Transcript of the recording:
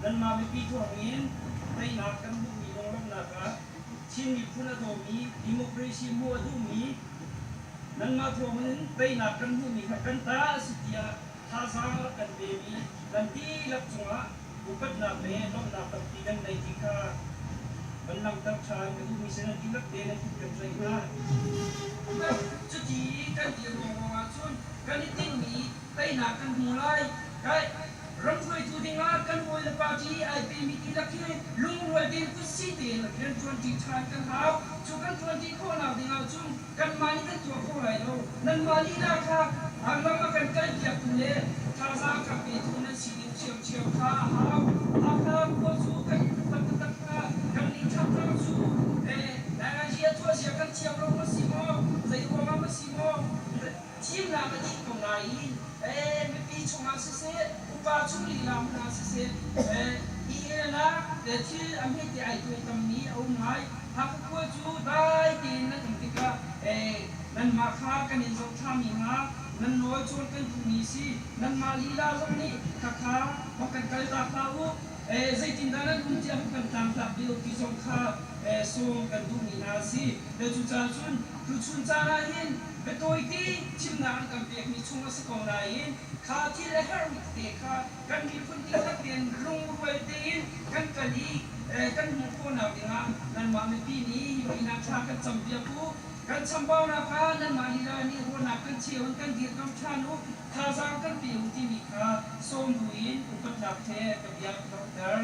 Nanmah mipi thawngin teinak kan hmuhmi lunglawmhnak ah Chin miphun a dawmi, democracy hmuh a duhmi, nanmah thawngin teinak kan hmuhmi kha kan ta a si tiah thazaang a rak kan pemi nan dihlak cungah upatnak le lawmhnak tampi kan nei ti kha van langhter ṭhan ka duhmi si. Nan dihlak te nan kut kan tlaih hna. Cuti kan ti ruangruang ahcun kan i tinhmi teinak kan hmu lai. Kai ram hruaitu dingah kan hawile party ai pemi dihlak hi lungrual tein kutsi tein rian ṭuanṭi ṭhan kan hau. Cu kan ṭuanṭi khawhnak dingah cun kanmah nih kan tuah kho lai lo. Nanmah lila kha lam a kan kalpiaktu le thazaang kan petu nan si ding ṭhiamṭhiam kha a hau. Hakha khua cu kan in upat taktak hna. Kannih Thantlang cu eh a tuahzia kan thiam lo maw si maw, zei ruangah maw si maw, thimnak a dih ko nain mipi chungah siseh, upa chung lila hmanh ah siseh, i elnak le thil a hmete ai tuaitammi a um ngai. Hakha khua cu dai tein nan um tikah nanmah kha kan in zohthami hna, nan nawl cawn kan duhmi si. Nanmah lila zong nih khakha hong kan kaltak hlah u. Zeitindah nan um tiah kan tlangtlak lio ti zong kha sawm kan duhmi hna a si. Le cucaah cun tuchun caan ah hin biatawite chimnak an kan pekmi chung a si ko nain kha thil a herhmi tete kha kan miphun dihlak tein lungrual tein kan kal i kan hmuh khawhnak dingah nanmah mipi nih hi pinah thla kan campiak u. Kan chambaunak kha nanmah lila nih ruahnak kan cheu in kan dirkamh ṭhan u. Thazaang kan pe u timi kha sawm buin upatnak he ka bia ka donghter.